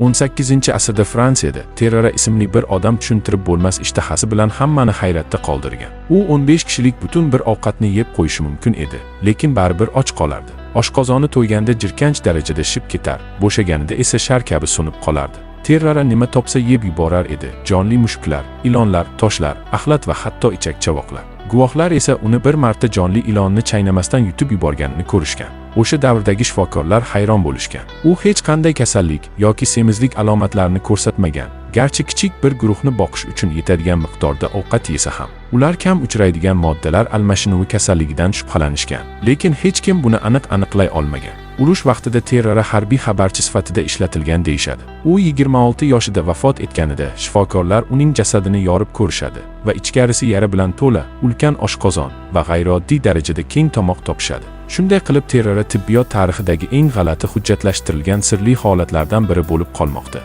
18 asrda Fransiyada Terrara ismli bir odam tushuntirib bo'lmas ishtahasi bilan hammani hayratda qoldirgan. U 15 kishilik butun bir ovqatni yeb qo'yishi mumkin edi, lekin baribir och qolardi. Oshqozoni to'yganda jirkanch darajada shishib ketar, bo'shaganida esa shar kabi so'nib qolardi. Terrara nima topsa yeb yuborar edi: jonli mushuklar, ilonlar, toshlar, axlat va hatto ichak chavoqlar. Guvohlar esa uni bir marta jonli ilonni chaynamasdan yutib yuborganini ko'rishgan. O'sha davrdagi shifokorlar hayron bo'lishgan. U hech qanday kasallik yoki semizlik alomatlarini ko'rsatmagan. Garchi kichik bir guruhni boqish uchun yetadigan miqdorda ovqat yesa ham. Ular kam uchraydigan moddalar almashinuvi kasalligidan shubhalanishgan. Lekin hech kim buni aniq aniqlay olmagan. Urush vaqtida Terrara harbiy xabarchi sifatida ishlatilgan deyishadi. U 26 yoshida vafot etganida shifokorlar uning jasadini yorib ko'rishadi va ichkarisi yara bilan to'la ulkan oshqozon va g'ayrioddiy darajada keng tomoq topishadi. Shunday qilib, Terrara tibbiyot tarixidagi eng g'alati hujjatlashtirilgan sirli holatlardan biri bo'lib qolmoqda.